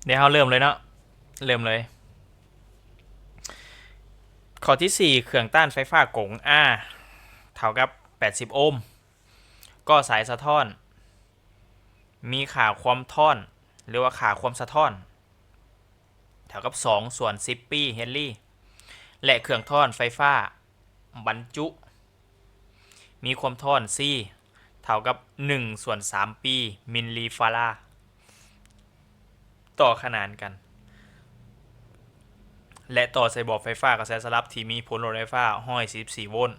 ດຽວເຮົາເລີ່ມເລີຍເນາະ ເລີ່ມເລີຍ. ຂໍ້ທີສີ່ ເຄື່ອງຕ້ານໄຟຟ້າກົງ R ເທົ່າກັບແປດສິບໂອມ ກໍສາຍສະທ້ອນ ມີຄ່າຄວາມທ້ອນ ຫຼືວ່າຄ່າຄວາມສະທ້ອນ ເທົ່າກັບສອງສ່ວນສິບປີເຮນຣີ ແລະ ເຄື່ອງທ້ອນໄຟຟ້າບັນຈຸ ມີຄວາມທ້ອນ C ເທົ່າກັບໜຶ່ງສ່ວນສາມປີມິນລີຟາຣາ ຕໍ່ຂະໜານກັນ ແລະ ຕໍ່ໃສ່ບໍ່ໄຟຟ້າກະແສສະຫຼັບທີ່ມີຜົນລົບໄຟຟ້າຮ້ອຍສີ່ສິບສີ່ໂວນ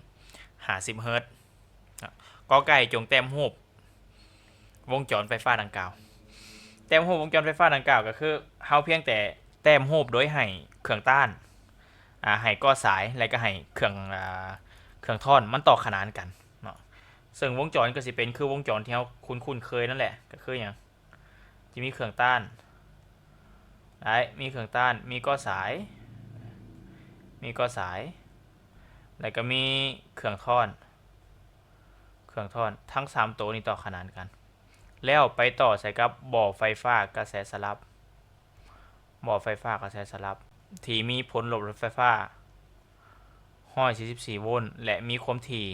ຫ້າສິບເຮີດ. ກໍໄກ່ ຈົ່ງແຕ້ມຮູບ ວົງຈອນໄຟຟ້າດັ່ງກ່າວ. ແຕ້ມຮູບວົງຈອນໄຟຟ້າດັ່ງກ່າວ ກໍຄືເຮົາພຽງແຕ່ແຕ້ມຮູບໂດຍໃຫ້ເຄື່ອງຕ້ານ ອາ ໃຫ້ກໍສາຍ ແລະ ກໍໃຫ້ເຄື່ອງ ອາ ເຄື່ອງທ້ອນມັນຕໍ່ຂະໜານກັນເນາະ. ເຊິ່ງວົງຈອນກໍຊິເປັນຄືວົງຈອນທີ່ເຮົາຄຸ້ນເຄີຍນັ້ນແຫຼະ ກໍຄືຫຍັງ? ຈະມີເຄື່ອງຕ້ານ ໄດ້ ມີເຄື່ອງຕ້ານ ມີກໍສາຍ ມີກໍສາຍ ແລ້ວກໍມີເຄື່ອງທ້ອນ ເຄື່ອງທ້ອນ ທັງສາມໂຕນີ້ຕໍ່ຂະໜານກັນ ແລ້ວໄປຕໍ່ໃສ່ກັບບໍ່ໄຟຟ້າກະແສສະຫຼັບ ບໍ່ໄຟຟ້າກະແສສະຫຼັບ ທີ່ມີຜົນລົບໄຟຟ້າຮ້ອຍສີ່ສິບສີ່ໂວນ ແລະ ມີຄວາມຖີ່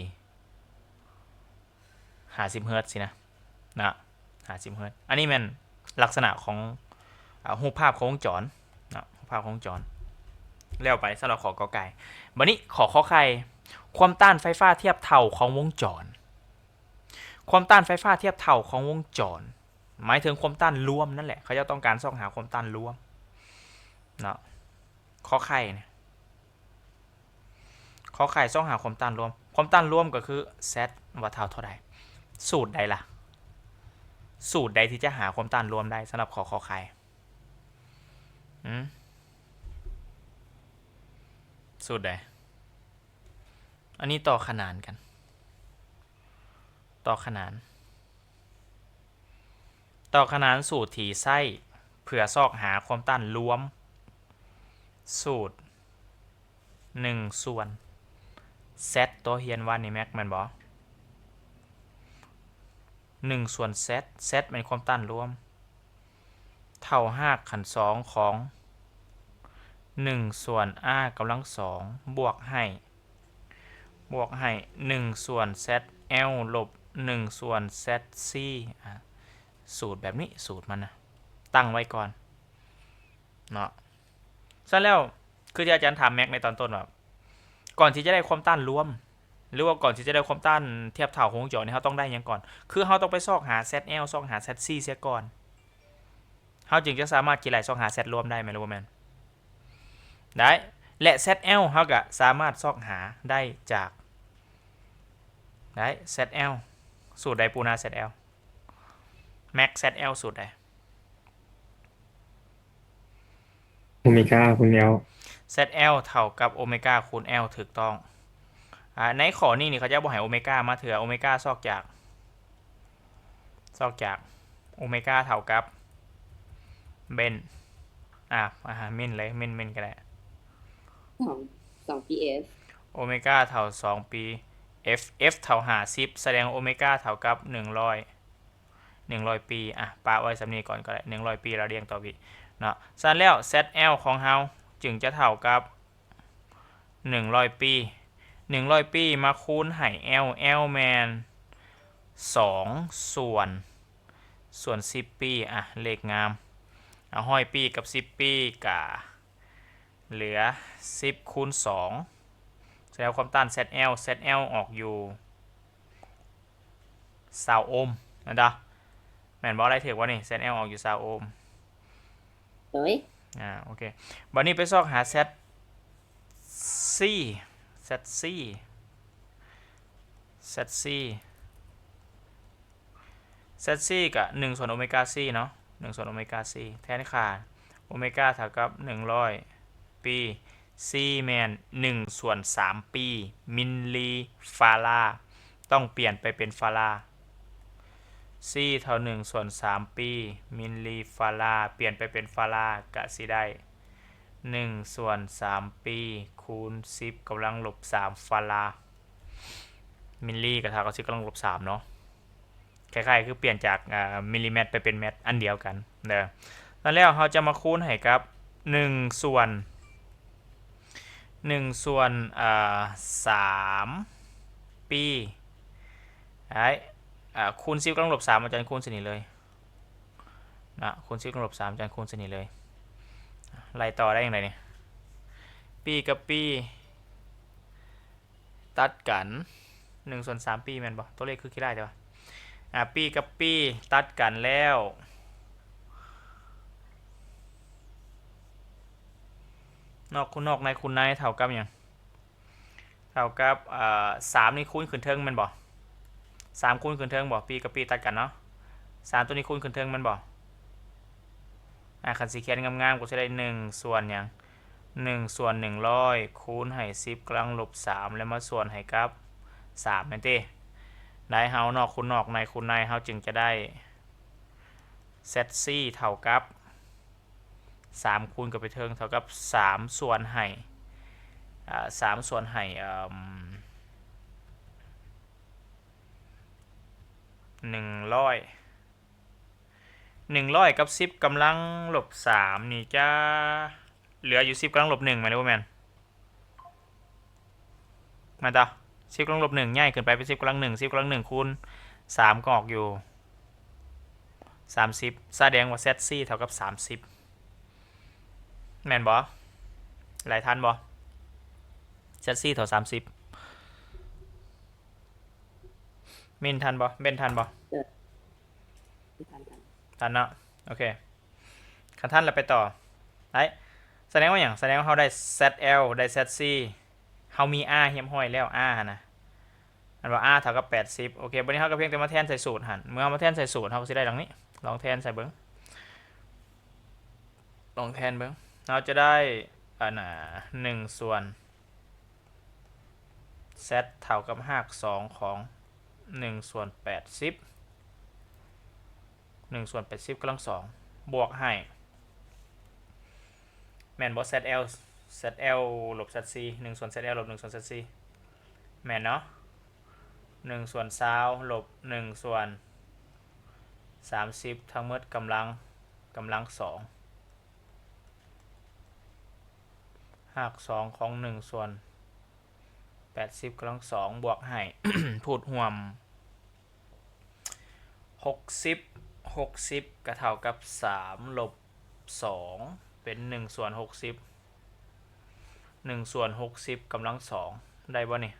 ຫ້າສິບເຮີດຊີ້ນະ ນະ ຫ້າສິບເຮີດ. ອັນນີ້ແມ່ນລັກສະນະຂອງ ອາ ຮູບພາບຂອງວົງຈອນເນາະ ຮູບພາບຂອງວົງຈອນ ແລ້ວໄປສຳລັບຂໍ້ ກ ໄກ່. ບາດນີ້ຂໍ້ ຄ ໄຂ່ ຄວາມຕ້ານໄຟຟ້າທຽບເທົ່າຂອງວົງຈອນ. ຄວາມຕ້ານໄຟຟ້າທຽບເທົ່າຂອງວົງຈອນ ໝາຍເຖິງຄວາມຕ້ານລວມນັ້ນແຫຼະ ເຂົາເຈົ້າຕ້ອງການຊອກຫາຄວາມຕ້ານລວມເນາະ ຄ ໄຂ່ ນີ້ ຄ ໄຂ່ ຊອກຫາຄວາມຕ້ານລວມ ຄວາມຕ້ານລວມກໍຄື Z ວ່າເທົ່າເທົ່າໃດ. ສູດໃດລະ? ສູດໃດທີ່ຈະຫາຄວາມຕ້ານລວມໄດ້ສຳລັບຂໍ້ ຄ ໄຂ່? ຫືມ? ສູດໃດ? ອັນນີ້ຕໍ່ຂະໜານກັນ ຕໍ່ຂະໜານ ຕໍ່ຂະໜານສູດທີ່ໃຊ້ເພື່ອຊອກຫາຄວາມຕ້ານລວມ ສູດໜຶ່ງສ່ວນ Z ຕົວຮຽນວ່ານີ້ Max ແມ່ນບໍ່? ໜຶ່ງສ່ວນ Z, Z ແມ່ນຄວາມຕ້ານລວມ ເທົ່າຮາກຂັ້ນສອງຂອງໜຶ່ງສ່ວນ R ກຳລັງສອງ ບວກໃຫ້ ບວກໃຫ້ໜຶ່ງສ່ວນ Z L ລົບໜຶ່ງສ່ວນ Z C ອາ ສູດແບບນີ້ ສູດມັນນະ ຕັ້ງໄວ້ກ່ອນເນາະ. ຊັ້ນແລ້ວ ຄືທີ່ອາຈານຖາມ Max ໃນຕອນຕົ້ນວ່າ ກ່ອນທີ່ຈະໄດ້ຄວາມຕ້ານລວມ ຫຼືວ່າກ່ອນທີ່ຈະໄດ້ຄວາມຕ້ານທຽບເທົ່າຂອງວົງຈອນນີ້ ເຮົາຕ້ອງໄດ້ຫຍັງກ່ອນ? ຄືເຮົາຕ້ອງໄປຊອກຫາ Z L ຊອກຫາ Z C ເສຍກ່ອນ ເຮົາຈຶ່ງຈະສາມາດຄິດໄລ່ຊອກຫາ Z ລວມໄດ້ ແມ່ນຫຼືບໍ່ແມ່ນ? ໄດ້ ແລະ Z L ເຮົາກະສາມາດຊອກຫາໄດ້ຈາກ ໄດ້ Z L ສູດໃດ ປູນາ Z L? Max Z L ສູດໃດ? ໂອເມກາຄູນ L. Z L ເທົ່າກັບໂອເມກາຄູນ L ຖືກຕ້ອງ. ອາ ໃນຂໍ້ນີ້ນີ້ ເຂົາເຈົ້າບໍ່ໃຫ້ໂອເມກາມາເທື່ອ ໂອເມກາຊອກຈາກ ຊອກຈາກ ໂອເມກາເທົ່າກັບເບນ ອາ ອາ ເມນເລີຍ ເມນ ເມນກໍໄດ້ ສອງ ສອງປີ F ໂອເມກາເທົ່າສອງປີ F F ເທົ່າຫ້າສິບ ສະແດງໂອເມກາເທົ່າກັບໜຶ່ງຮ້ອຍ ໜຶ່ງຮ້ອຍປີ ອາ ປະໄວ້ສ່ຳນີ້ກ່ອນກໍໄດ້ ໜຶ່ງຮ້ອຍປີ ແລ້ວລຽງຕໍ່ອີກເນາະ. ຊັ້ນແລ້ວ Z L ຂອງເຮົາຈຶ່ງຈະເທົ່າກັບໜຶ່ງຮ້ອຍປີ ໜຶ່ງຮ້ອຍປີມາຄູນໃຫ້ L L ແມ່ນສອງສ່ວນ ສ່ວນສິບປີ ອາ ເລກງາມ ອາ ຮ້ອຍປີກັບສິບປີກະເຫຼືອສິບຄູນສອງ ສະແດງຄວາມຕ້ານ Z L Z L ອອກຢູ່ ຊາວໂອມ ແມ່ນບໍ່? ແມ່ນບໍ່? ໄລ່ຖືກບໍ່ນີ້? Z L ອອກຢູ່ຊາວໂອມ ໂດຍ ອາ ໂອເຄ ບາດນີ້ໄປຊອກຫາ Z C Z C Z C Z C ກະໜຶ່ງສ່ວນໂອເມກາ C ເນາະ ໜຶ່ງສ່ວນໂອເມກາ C ແທນຄ່າໂອເມກາເທົ່າກັບໜຶ່ງຮ້ອຍປີ C ແມ່ນໜຶ່ງສ່ວນສາມປີມິນລີຟາຣາ ຕ້ອງປ່ຽນໄປເປັນຟາຣາ C ເທົ່າໜຶ່ງສ່ວນສາມປີມິນລີຟາຣາ ປ່ຽນໄປເປັນຟາຣາກະຊິໄດ້ໜຶ່ງສ່ວນສາມປີຄູນສິບກຳລັງລົບສາມຟາຣາ ມິນລີກະເທົ່າກັບສິບກຳລັງລົບສາມເນາະ ຄ້າຍໆຄືປ່ຽນຈາກ ອາ ມິນລີແມັດໄປເປັນແມັດ ອັນດຽວກັນເດີ. ແລ້ວເຮົາຈະມາຄູນໃຫ້ກັບ ໜຶ່ງສ່ວນ ໜຶ່ງສ່ວນ ເອີ ສາມປີ ໄດ້ ອາ ຄູນສິບກຳລັງລົບສາມ ອາຈານຄູນໃສ່ນີ້ເລີຍນະ ຄູນສິບກຳລັງລົບສາມ ອາຈານຄູນໃສ່ນີ້ເລີຍ. ໄລ່ຕໍ່ໄດ້ຈັ່ງໃດນີ້? ປີກັບປີຕັດກັນ ໜຶ່ງສ່ວນສາມປີແມ່ນບໍ່? ຕົວເລກຄືຂີ້ຮ້າຍແທ້ວະ. ອາ ປີກັບປີຕັດກັນແລ້ວ ນອກຄູນນອກ ໃນຄູນໃນເທົ່າກັບຫຍັງ? ເທົ່າກັບ ເອີ ສາມນີ້ຄູນຂຶ້ນເທິງແມ່ນບໍ່? ສາມຄູນຂຶ້ນເທິງບໍ່? ປີກັບປີຕັດກັນເນາະ ສາມຕົວນີ້ຄູນຂຶ້ນເທິງແມ່ນບໍ່? ອາ ຄັນຊິຂຽນງາມໆ ກໍຊິໄດ້ ໜຶ່ງສ່ວນຫຍັງ? ໜຶ່ງສ່ວນໜຶ່ງຮ້ອຍ ຄູນໃຫ້ສິບກຳລັງລົບສາມ ແລ້ວມາສ່ວນໃຫ້ກັບສາມແມ່ນຕິ? ໄດ້ ເຮົານອກຄູນນອກ ໃນຄູນໃນ ເຮົາຈຶ່ງຈະໄດ້ ແຊັດຊີ ເທົ່າກັບ ສາມຄູນກັບໄປເທິງ ເທົ່າກັບສາມສ່ວນໃຫ້ ອາ ສາມສ່ວນໃຫ້ ເອີ່ມ ໜຶ່ງຮ້ອຍ ໜຶ່ງຮ້ອຍກັບສິບກຳລັງລົບສາມນີ້ຈະເຫຼືອຢູ່ສິບກຳລັງລົບໜຶ່ງແມ່ນຫຼືບໍ່ແມ່ນ? ແມ່ນຕາ ສິບກຳລັງລົບໜຶ່ງ ຍ້າຍຂຶ້ນໄປເປັນສິບກຳລັງໜຶ່ງ ສິບກຳລັງໜຶ່ງຄູນສາມກໍອອກຢູ່ສາມສິບ ສະແດງວ່າແຊັດຊີເທົ່າກັບສາມສິບ ແມ່ນບໍ່? ໄລ່ທັນບໍ່? ແຊັດຊີເທົ່າສາມສິບ ມິນທັນບໍ່? ເບັນທັນບໍ່? ເອີ ທັນ ທັນ ທັນເນາະ ໂອເຄ ຄັນທັນແລ້ວໄປຕໍ່ໄດ້. ສະແດງວ່າຫຍັງ? ສະແດງວ່າເຮົາໄດ້ແຊັດແອວ ໄດ້ແຊັດຊີ ເຮົາມີອາຮຽບຮ້ອຍແລ້ວ ອາຫັ້ນນະ ແມ່ນບໍ່? ອາເທົ່າກັບແປດສິບ ໂອເຄ ບັດນີ້ເຮົາກໍພຽງແຕ່ມາແທນໃສ່ສູດຫັ້ນ ເມື່ອເຮົາມາແທນໃສ່ສູດ ເຮົາກໍຊິໄດ້ດັ່ງນີ້ ລອງແທນໃສ່ເບິ່ງ ລອງແທນເບິ່ງ ເຮົາຈະໄດ້ ອັນນ່າ ໜຶ່ງສ່ວນ ແຊັດເທົ່າກັບຮາກສອງຂອງໜຶ່ງສ່ວນແປດສິບ ໜຶ່ງສ່ວນແປດສິບກຳລັງສອງ ບວກໃຫ້ ແມ່ນບໍ່? ແຊັດແອວ ແຊັດແອວລົບແຊັດຊີ ໜຶ່ງສ່ວນແຊັດແອວລົບໜຶ່ງສ່ວນແຊັດຊີ ແມ່ນເນາະ ໜຶ່ງສ່ວນຊາວລົບໜຶ່ງສ່ວນສາມສິບ ທັງໝົດກຳລັງ ກຳລັງສອງ ຮາກສອງຂອງໜຶ່ງສ່ວນແປດສິບກຳລັງສອງ ບວກໃຫ້ ພູດຮ່ວມ ຫົກສິບ ຫົກສິບກໍເທົ່າກັບສາມລົບສອງ ເປັນໜຶ່ງສ່ວນຫົກສິບ ໜຶ່ງສ່ວນຫົກສິບກຳລັງສອງ ໄດ້ບໍ່ນີ້?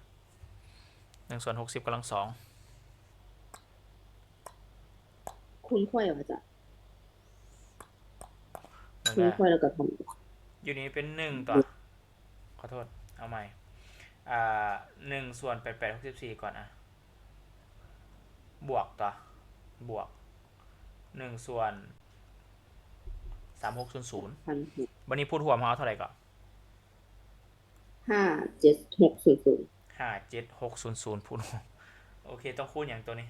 ໜຶ່ງສ່ວນຫົກສິບກຳລັງສອງ ຄູນຂ້ອຍວ່າຈະ ເບິ່ງເດີ ຄູນຂ້ອຍແລ້ວກໍທຳ ຢູ່ນີ້ເປັນໜຶ່ງຕົວະ ຂໍໂທດ ເອົາໃໝ່ ອ່າ ໜຶ່ງສ່ວນແປດແປດຫົກສິບສີ່ກ່ອນ ອະ ບວກຕົວະ ບວກ ໜຶ່ງສ່ວນສາມຫົກສູນສູນ ບັດນີ້ພູດຮ່ວມເຮົາເອົາເທົ່າໃດເກາະ? ຫ້າເຈັດຫົກສູນສູນ ຫ້າເຈັດຫົກສູນສູນ ພູດຮ່ວມ ໂອເຄ ຕ້ອງຄູນຫຍັງຕົວນີ້?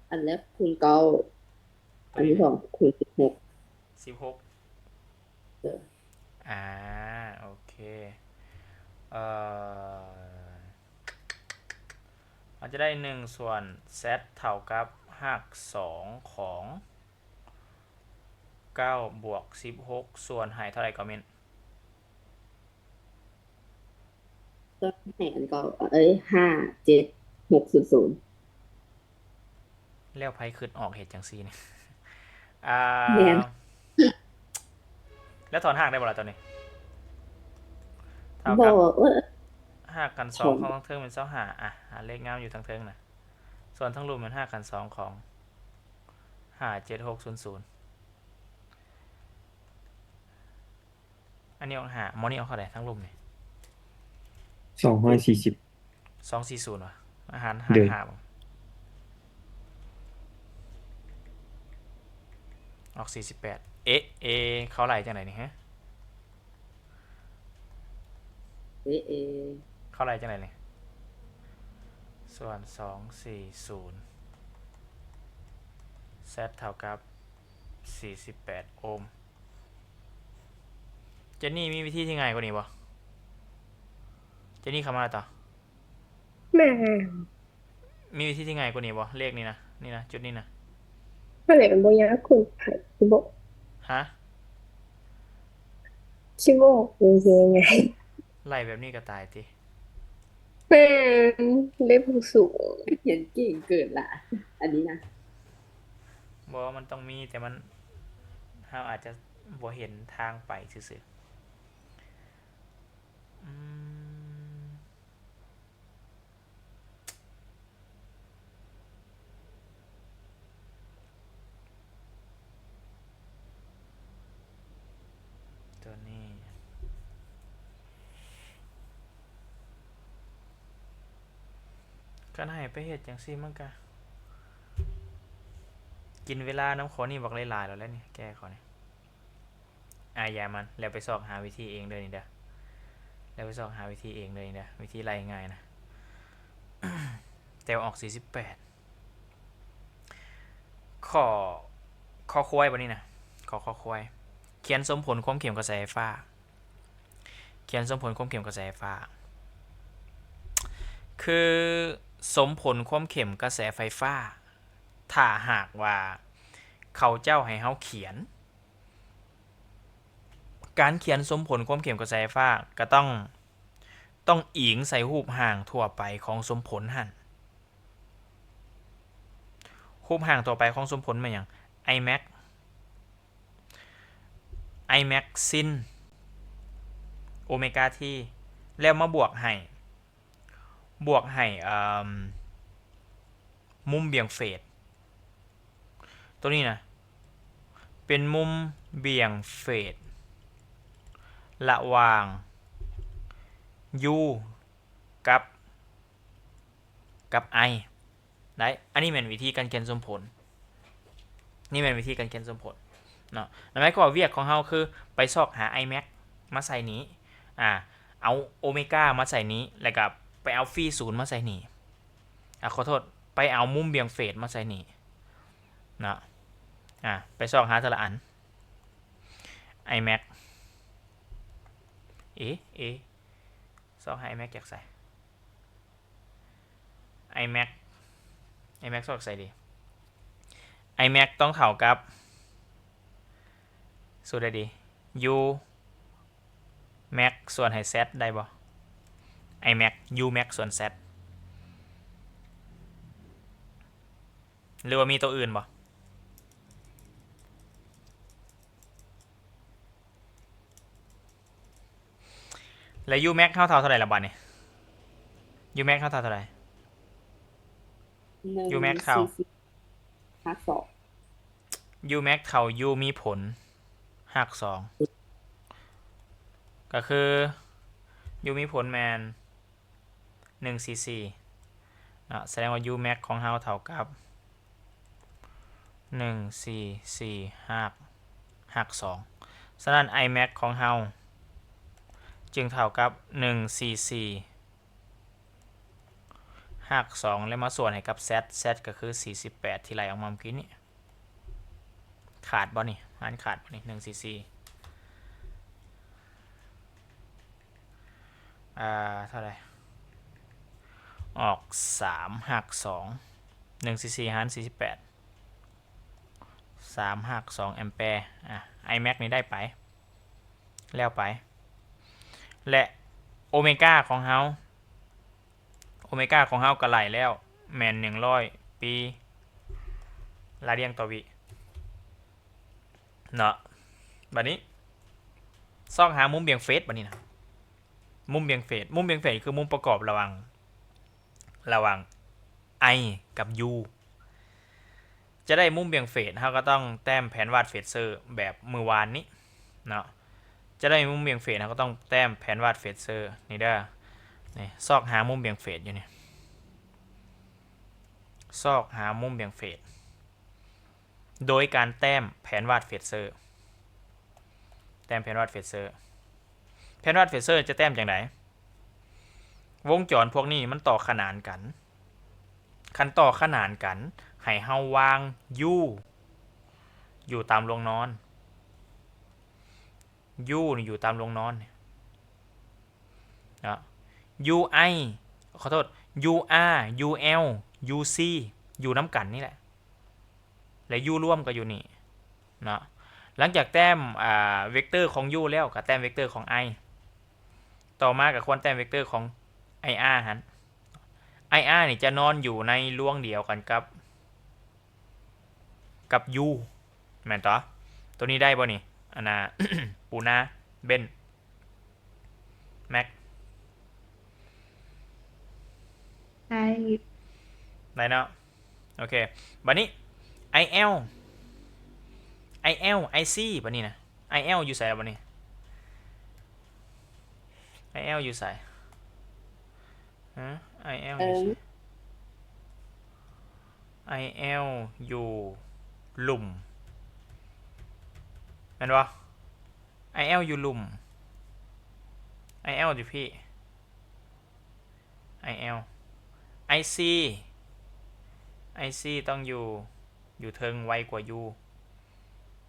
ອັນແລກຄູນເກົ້າ ອັນທີສອງຄູນສິບຫົກ ສິບຫົກ ເອີ ອ່າ ໂອເຄ ເອີ ເຮົາຈະໄດ້ໜຶ່ງສ່ວນແຊັດເທົ່າກັບຮາກສອງຂອງເກົ້າບວກສິບຫົກ ສ່ວນໃຫ້ເທົ່າໃດເກາະ ມິນ? ກໍໃຫ້ອັນເກົ່າ ເອີຍ ຫ້າເຈັດຫົກສູນສູນ ແລ້ວໃຜຄິດອອກເຮັດຈັ່ງຊີ້ນີ້? ອ່າ ແມ່ນ ແລ້ວຖອນຮາກໄດ້ບໍ່ລະຕອນນີ້? ເທົ່າກັບ ບໍ່ ເອີຍ ຮາກຂັ້ນສອງ ຖອນ ຂອງທາງເທິງເປັນຊາວຫ້າ ອ່ະ ຫາເລກງາມຢູ່ທາງເທິງນະ ສ່ວນທາງລຸ່ມແມ່ນຮາກຂັ້ນສອງຂອງຫ້າເຈັດຫົກສູນສູນ. ອັນນີ້ອອກຫ້າ ໝໍນີ້ອອກເທົ່າໃດ ທາງລຸ່ມນີ້? ສອງຮ້ອຍສີ່ສິບ ສອງສີ່ສູນຫວາ? ອາຫານ ໂດຍ ຫານຫ້າບໍ່? ອອກສີ່ສິບແປດ ເອະ ເອ ເຂົາໄລ່ຈັ່ງໃດນີ້ ຮະ? ເອ ເອ ເຂົາໄລ່ຈັ່ງໃດນີ້? ສ່ວນສອງສີ່ສູນ ແຊັດເທົ່າກັບສີ່ສິບແປດໂອມ. ເຈນນີ້ມີວິທີທີ່ງ່າຍກວ່ານີ້ບໍ່? ເຈນນີ້ເຂົ້າມາຕໍ່ ແມ່ນ ມີວິທີທີ່ງ່າຍກວ່ານີ້ບໍ່? ເລກນີ້ນະ ນີ້ນະ ຈຸດນີ້ນະ ນັ້ນແຫຼະ ມັນບໍ່ຍາກເກີນໄປ ຊິບອກ ຮະ? ຊິບອກ ມັນຄືຫຍັງ? ໄລ່ແບບນີ້ກໍຕາຍຕິ? ແມ່ນ ເລັບຫູສູງ ຂຽນເກັ່ງເກີນລະ ອັນນີ້ນະ. ບໍ່ ມັນຕ້ອງມີ ແຕ່ມັນ ເຮົາອາດຈະບໍ່ເຫັນທາງໄປຊື່ໆ. ອືມ ຕົວນີ້ ຄັນໃຫ້ໄປເຮັດຈັ່ງຊີ້ ມັນກະກິນເວລານຳຂໍ້ນີ້ບັກຫຼາຍໆແລ້ວແຫຼະນີ້ ແກ້ຂໍ້ນີ້. ອາ ຢ່າມັນ ແລ້ວໄປຊອກຫາວິທີເອງເດີນີ້ເດີ ແລ້ວໄປຊອກຫາວິທີເອງເດີນີ້ເດີ ວິທີໄລ່ງ່າຍນະ ແຕ່ວ່າອອກສີ່ສິບແປດ. ຂໍ້ ຂໍ້ຄວາຍ ບັດນີ້ນະ ຂໍ້ ຂໍ້ຄວາຍ ຂຽນສົມຜົນຄວາມເຂັ້ມກະແສໄຟຟ້າ ຂຽນສົມຜົນຄວາມເຂັ້ມກະແສໄຟຟ້າ ຄືສົມຜົນຄວາມເຂັ້ມກະແສໄຟຟ້າ ຖ້າຫາກວ່າເຂົາເຈົ້າໃຫ້ເຮົາຂຽນ ການຂຽນສົມຜົນຄວາມເຂັ້ມກະແສໄຟຟ້າກະຕ້ອງ ຕ້ອງອີງໃສ່ຮູບຮ່າງທົ່ວໄປຂອງສົມຜົນຫັ້ນ. ຮູບຮ່າງທົ່ວໄປຂອງສົມຜົນແມ່ນຫຍັງ? ໄອແມັກ ໄອແມັກຊິນ ໂອເມກາທີ ແລ້ວມາບວກໃຫ້ ບວກໃຫ້ ເອີ່ມ ມຸມບ່ຽງເຟດ ໂຕນີ້ນະ ເປັນມຸມບ່ຽງເຟດລະຫວ່າງ U ກັບ ກັບ I ໄດ້. ອັນນີ້ແມ່ນວິທີການຂຽນສົມຜົນ. ນີ້ແມ່ນວິທີການຂຽນສົມຜົນເນາະ. ນັ້ນໝາຍຄວາມວ່າວຽກຂອງເຮົາຄືໄປຊອກຫາ I max ມາໃສ່ນີ້ ອາ ເອົາໂອເມກາມາໃສ່ນີ້ ແລ້ວກະໄປເອົາຟີສູນມາໃສ່ນີ້ ອາ ຂໍໂທດ ໄປເອົາມຸມບ່ຽງເຟດມາໃສ່ນີ້ເນາະ. ອາ ໄປຊອກຫາເທື່ອລະອັນ I max ເອ ເອ ຊອກຫາ I max ຈາກໃສ? I max I max ຊອກໃສດີ? I max ຕ້ອງເທົ່າກັບ ສູດໃດດີ? U max ສ່ວນໃຫ້ Z ໄດ້ບໍ່? I max U max ສ່ວນ Z ຫຼືວ່າມີໂຕອື່ນບໍ່? ແລ້ວ U max ເຮົາເທົ່າເທົ່າໃດລະບາດນີ້? U max ເຮົາເທົ່າເທົ່າໃດ? U max ເທົ່າ ຮາກສອງ U max ເທົ່າ U ມີຜົນ ຮາກສອງ ກໍຄື U ມີຜົນແມ່ນ ໜຶ່ງສີ່ສີ່ເນາະ ສະແດງວ່າ U max ຂອງເຮົາເທົ່າກັບ ໜຶ່ງສີ່ສີ່ ຮາກ ຮາກສອງ. ສະນັ້ນ I max ຂອງເຮົາຈຶ່ງເທົ່າກັບ ໜຶ່ງສີ່ສີ່ ຮາກສອງ ແລ້ວມາສ່ວນໃຫ້ກັບ Z, Z ກໍຄື ສີ່ສິບແປດ ທີ່ໄລ່ອອກມາເມື່ອກີ້ນີ້. ຂາດບໍ່ນີ້? ຫານຂາດບໍ່ນີ້? ໜຶ່ງສີ່ສີ່ ອ່າ ເທົ່າໃດ? ອອກສາມ ຮາກສອງ ໜຶ່ງສີ່ສີ່ ຫານ ສີ່ສິບແປດ ສາມ ຮາກສອງ ແອມແປ. ອາ I max ນີ້ໄດ້ໄປ ແລ້ວໄປ ແລະ ໂອເມກາຂອງເຮົາ ໂອເມກາຂອງເຮົາກໍໄລ່ແລ້ວ ແມ່ນ ໜຶ່ງຮ້ອຍປີ ລາດຽງຕໍ່ວິເນາະ. ບາດນີ້ ຊອກຫາມຸມບ່ຽງເຟດ ບາດນີ້ນະ ມຸມບ່ຽງເຟດ ມຸມບ່ຽງເຟດຄືມຸມປະກອບລະຫວ່າງ ລະຫວ່າງ I ກັບ U. ຈະໄດ້ມຸມບ່ຽງເຟດ ເຮົາກໍຕ້ອງແຕ້ມແຜນວາດເຟດເຊີແບບມື້ວານນີ້ເນາະ. ຈະໄດ້ມຸມບ່ຽງເຟດ ເຮົາກໍຕ້ອງແຕ້ມແຜນວາດເຟດເຊີນີ້ເດີ. ນີ້ ຊອກຫາມຸມບ່ຽງເຟດຢູ່ນີ້ ຊອກຫາມຸມບ່ຽງເຟດ ໂດຍການແຕ້ມແຜນວາດເຟດເຊີ ແຕ້ມແຜນວາດເຟດເຊີ. ແຜນວາດເຟດເຊີຈະແຕ້ມຈັ່ງໃດ? ວົງຈອນພວກນີ້ມັນຕໍ່ຂະໜານກັນ. ຄັນຕໍ່ຂະໜານກັນ ໃຫ້ເຮົາວາງ U ຢູ່ຕາມລວງນອນ. U ນີ້ຢູ່ຕາມລວງນອນເນາະ. U I ຂໍໂທດ U R U L U C ຢູ່ນຳກັນນີ້ແຫຼະ. ແລະ u ລວມກໍຢູ່ນີ້ເນາະ. ຫຼັງຈາກແຕ້ມ ອ່າ ເວັກເຕີຂອງ u ແລ້ວ ກໍແຕ້ມເວັກເຕີຂອງ i. ຕໍ່ມາກໍຄວນແຕ້ມເວັກເຕີຂອງ ir ຫັ້ນ. ir ນີ້ຈະນອນຢູ່ໃນລວງດຽວກັນກັບ ກັບ u ແມ່ນຕົວະ? ຕົວນີ້ໄດ້ບໍ່ນີ້? ອັນນ່າ ປູນາ ເບັນ ແມັກ ໄດ້ ໄດ້ເນາະ. ໂອເຄ ບາດນີ້ il il ic ບາດນີ້ນະ il ຢູ່ໃສລະບາດນີ້? il ຢູ່ໃສ? ຮະ il ຢູ່ໃສ? il ຢູ່ລຸ່ມ ແມ່ນບໍ່? il ຢູ່ລຸ່ມ il ຢູ່ພີ້ il ic ic ຕ້ອງຢູ່ ຢູ່ເທິງ ໄວກວ່າ u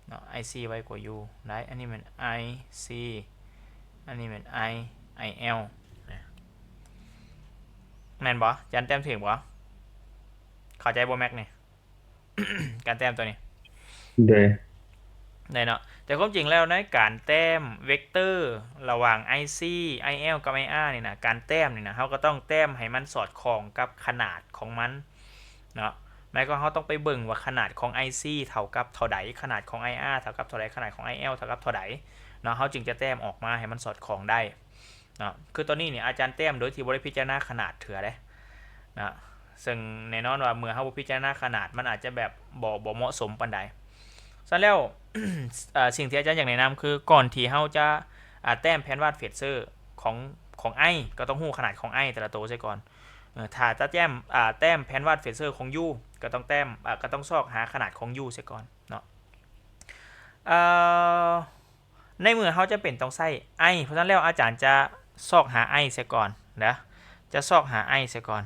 ເນາະ ic ໄວກວ່າ u ໄດ້. ອັນນີ້ແມ່ນ ic ອັນນີ້ແມ່ນ i il ນະ ແມ່ນບໍ່? ຈານແຕ້ມຖືກບໍ່? ເຂົ້າໃຈບໍ່ແມັກນີ້? ການແຕ້ມຕົວນີ້ ໂດຍ ໄດ້ເນາະ. ແຕ່ຄວາມຈິງແລ້ວໃນການແຕ້ມເວັກເຕີລະຫວ່າງ ic il ກັບ ir ນີ້ນະ ການແຕ້ມນີ້ນະ ເຮົາກໍຕ້ອງແຕ້ມໃຫ້ມັນສອດຄ່ອງກັບຂະໜາດຂອງມັນເນາະ. ໝາຍຄວາມເຮົາຕ້ອງໄປເບິ່ງວ່າຂະໜາດຂອງ ic ເທົ່າກັບເທົ່າໃດ, ຂະໜາດຂອງ ir ເທົ່າກັບເທົ່າໃດ, ຂະໜາດຂອງ il ເທົ່າກັບເທົ່າໃດເນາະ, ເຮົາຈຶ່ງຈະແຕ້ມອອກມາໃຫ້ມັນສອດຄ່ອງໄດ້ເນາະ. ຄືຕອນນີ້ນີ້ອາຈານແຕ້ມໂດຍທີ່ບໍ່ໄດ້ພິຈາລະນາຂະໜາດເທື່ອເດ້ເນາະ, ເຊິ່ງແນ່ນອນວ່າເມື່ອເຮົາບໍ່ພິຈາລະນາຂະໜາດ ມັນອາດຈະແບບບໍ່ ບໍ່ເໝາະສົມປານໃດ. ຊັ້ນແລ້ວ ເອີ ສິ່ງທີ່ອາຈານຢາກແນະນຳຄື ກ່ອນທີ່ເຮົາຈະ ອາ ແຕ້ມແຜນວາດເຟເຊີຂອງ ຂອງ i ກໍຕ້ອງຮູ້ຂະໜາດຂອງ i ແຕ່ລະໂຕເສຍກ່ອນ. ເອີ ຖ້າຈະແຕ້ມ ອາ ແຕ້ມແຜນວາດເຟເຊີຂອງ u ກໍຕ້ອງແຕ້ມ ອາ ກໍຕ້ອງຊອກຫາຂະໜາດຂອງ u ເສຍກ່ອນເນາະ. ເອີ ໃນເມື່ອເຮົາຈຳເປັນຕ້ອງໃຊ້ i ເພາະສະນັ້ນແລ້ວອາຈານຈະຊອກຫາ i ເສຍກ່ອນເດີ, ຈະຊອກຫາ i ເສຍກ່ອນ.